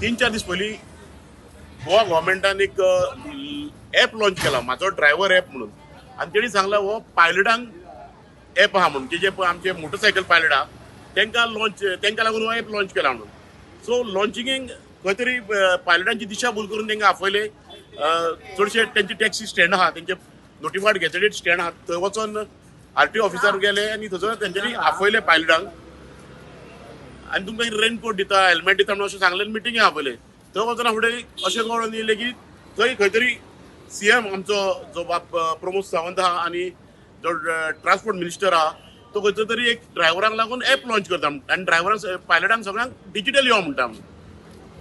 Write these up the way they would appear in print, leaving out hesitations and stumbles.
3-4 दीस पयलीं गोवा गव्हर्मेंटान एक एप लॉन्च केला, म्हाजो ड्रायव्हर एप म्हणून. आनी तेणी सांगला हो पायलटांक एप आहा म्हणून, की जे पळय आमचे मोटरसायकल पायलट आहा तेंकां लॉन्च, तेंकां लागून हो एप लॉन्च केला म्हणून. सो लॉन्चिंगेक खंय तरी पायलटांची दिशाभूल करून तेंकां आपयले. चडशे तेंचे टॅक्सी स्टँड आहा, तेंचे नोटिफायड गॅझेटेड स्टँड आहा, थंय वचोन आरटीओ ऑफिसर गेले आनी थंयसर तेंच्यांनी आपयले पायलटांक आनी तुमकां रेनकोट दिता, हेल्मेट दिता म्हणून अशें सांगलें. मिटिंगे आपयले. थंय वचना फुडें अशें कळोन येयलें की थंय खंय तरी सीएम आमचो जो बाब प्रमोद सावंत आहा आनी जो ट्रान्सपोर्ट मिनिस्टर आहा तो खंयचो तरी एक ड्रायव्हरांक लागून एप लॉन्च करता आनी ड्रायव्हरांक, पायलटांक सगळ्यांक डिजिटल यो म्हणटा.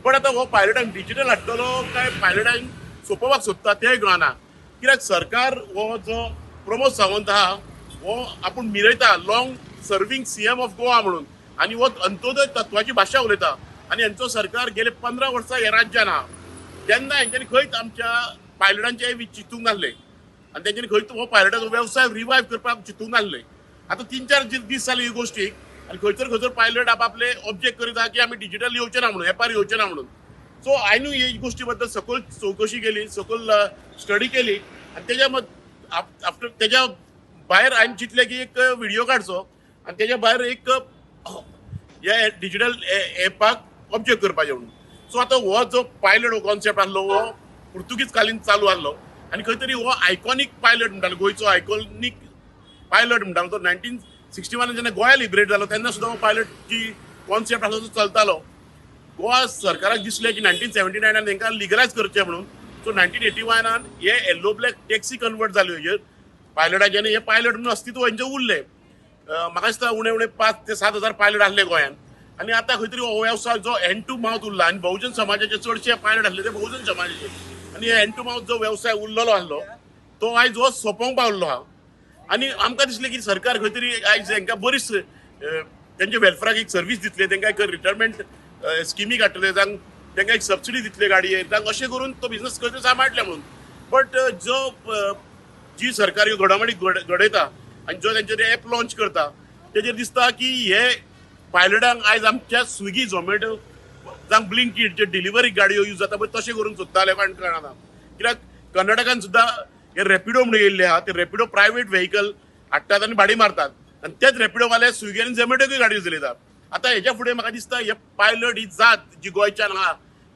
पण आतां हो पायलटांक डिजिटल हाडटलो काय पायलटांक सोंपोवपाक सोदता तेंय कळना. कित्याक सरकार हो जो प्रमोद सावंत आहा हो आपूण मिरयता long serving CM of Goa म्हणून आनी हो अंत्योदय तत्वाची भाशा उलयता आनी हेंचो सरकार गेले 15 वर्सां ह्या राज्यान आहा तेन्ना हेंच्यांनी खंयच आमच्या पायलटांचे चिंतूंक नासलें आनी तेंच्यांनी खंयच हो पायलटाचो वेवसाय रिवायव करपाक चिंतूंक नासलें. आतां 3-4 दीस जाले ही गोश्टीक आनी खंयसर खंयसर पायलट आपआपले ऑब्जेक्ट करीत आहा की आमी डिजिटल येवचे ना म्हणून, एपार येवचे ना म्हणून. सो आयनू ही गोश्टी बद्दल सकयल चवकशी केली, सकयल स्टडी केली आनी तेज्या आफ्टर तेज्या भायर हांवें चिंतलें की एक व्हिडियो काडचो आनी तेज्या भायर एक ह्या डिजिटल एपाक ऑब्जेक्ट करपाचें म्हणून. सो आतां हो जो पायलट हो कॉन्सेप्ट आसलो हो पुर्तुगीज कालीन चालू आसलो आनी खंय तरी हो आयकॉनीक पायलट म्हणटालो, गोंयचो आयकॉनीक पायलट म्हणटालो तो 1961 जेन्ना गोंया लिबरेट जालो तेन्ना सुद्दां हो पायलटची कॉन्सेप्ट आसलो तो चलतालो. गोवा सरकाराक दिसलें की 1979 तांकां लिगलायज करचें म्हणून. सो 1981 हे येल्लो ब्लॅक टॅक्सी कन्वर्ट जाल्यो हेजेर पायलटाचे आनी हे पायलट म्हणून अस्तित्व हेंचें उरलें. म्हाका दिसता उणे उणे 5 ते 7 हजार पायलट आसले गोंयान आनी आतां खंय तरी हो वेवसाय जो हँड टू मावथ उरला आनी बहुजन समाजाचे चडशे पायलट आसले ते बहुजन समाजाचे आनी हे हँड टू मावथ जो वेवसाय उरलेलो आसलो तो आयज हो सोंपोवंक पावल्लो आहा. आनी आमकां दिसलें की सरकार खंय तरी आयज हांकां बरीच तेंच्या वेलफेराक एक सर्वीस दितले, तेंकां एक रिटायरमेंट स्किमी काडटले, जावं तेंकां एक सबसिडी दितले गाडयेर, जावं अशें करून तो बिजनस खंय तरी सांबाळटले म्हणून. बट जो जी सरकार ह्यो घडामोडी घडयता आनी जो तेंचे एप लॉन्च करता तेजेर दिसता की हे पायलटांक आयज आमच्या स्विगी, झोमॅटो जावं ब्लिंकीट जे डिलिव्हरी गाडयो यूज जाता पळय तशें करूंक सोदताले कारण कळना. कित्याक कर्नाटकान सुद्दां हे रॅपिडो म्हणून येयल्ले आहा, ते रॅपिडो प्रायवेट व्हेकल हाडटात आनी भाडी मारतात आनी तेच रॅपिडोवाले स्विगी आनी झोमॅटोकूय गाडयो चलयतात. आतां हेज्या फुडें म्हाका दिसता हे पायलट ही जात जी गोंयच्यान आहा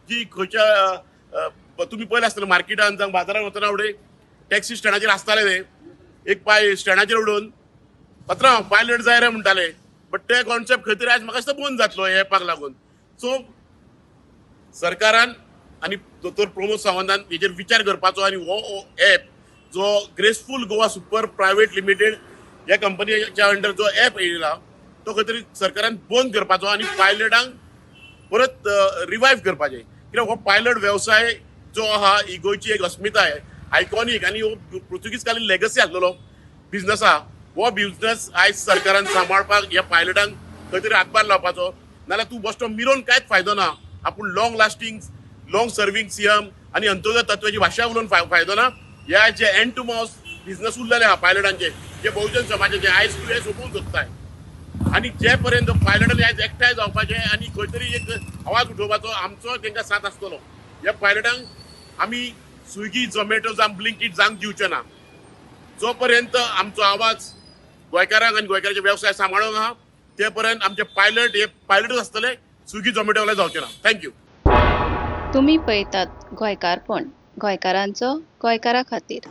जी खंयच्या तुमी पळयलें आसतलें मार्केटान जावं बाजारान वतना फुडें टॅक्सी स्टँडाचेर आसताले ते एक पाय स्टँडाचेर उडोवन पत्रांव पायलट जाय रे म्हणटाले. बट ते कॉन्सेप्ट खंय तरी आयज म्हाका दिसता बंद जातलो ह्या एपाक लागून. सो सरकारान आनी दोतोर प्रमोद सावंतान हेजेर विचार करपाचो आनी हो एप जो graceful Goa super private limited ह्या कंपनीच्या अंडर जो एप येयला तो खंय तरी सरकारान बंद करपाचो आनी पायलटांक परत रिवायव करपाचें. कित्याक हो पायलट वेवसाय जो आहा ही गोंयची एक अस्मिताय, आयकॉनीक आनी हो पुर्तुगीज कालीन लेगसी आसलेलो बिजनस आहा. हो बिजनस आयज सरकारान सांबाळपाक ह्या पायलटांक खंय तरी हातभार लावपाचो, नाल्यार तूं बश्टो मिरोवन कांयच फायदो ना. आपूण long lasting, long serving CM आनी अंत्योदय तत्वाची भाशा उलोवन फायदो ना. ह्या जे हँड टू मावथ बिजनस उरलेले आहा पायलटांचे जे बहुजन समाजाचे आयज तूं हे सोंपोवंक सोदताय. आनी जे पर्यंत पायलटांनी आयज एकठांय जावपाचें आनी खंय तरी एक आवाज उठोवपाचो, आमचो तेंकां साथ आसतलो. ह्या पायलटांक आमी स्विगी, झोमॅटो जावं ब्लिंकीट जावंक दिवचे ना. जो पर्यंत आमचो आवाज गोंयकारांक आनी गोंयकारांचे वेवसाय सांबाळूंक आहा ते पर्यंत आमचे पायलट हे पायलटूच आसतले, स्विगी झोमॅटोवाले जावचे ना. Thank you. तुमी पळयतात गोंयकारपण, गोंयकारांचो गोंयकारा खातीर.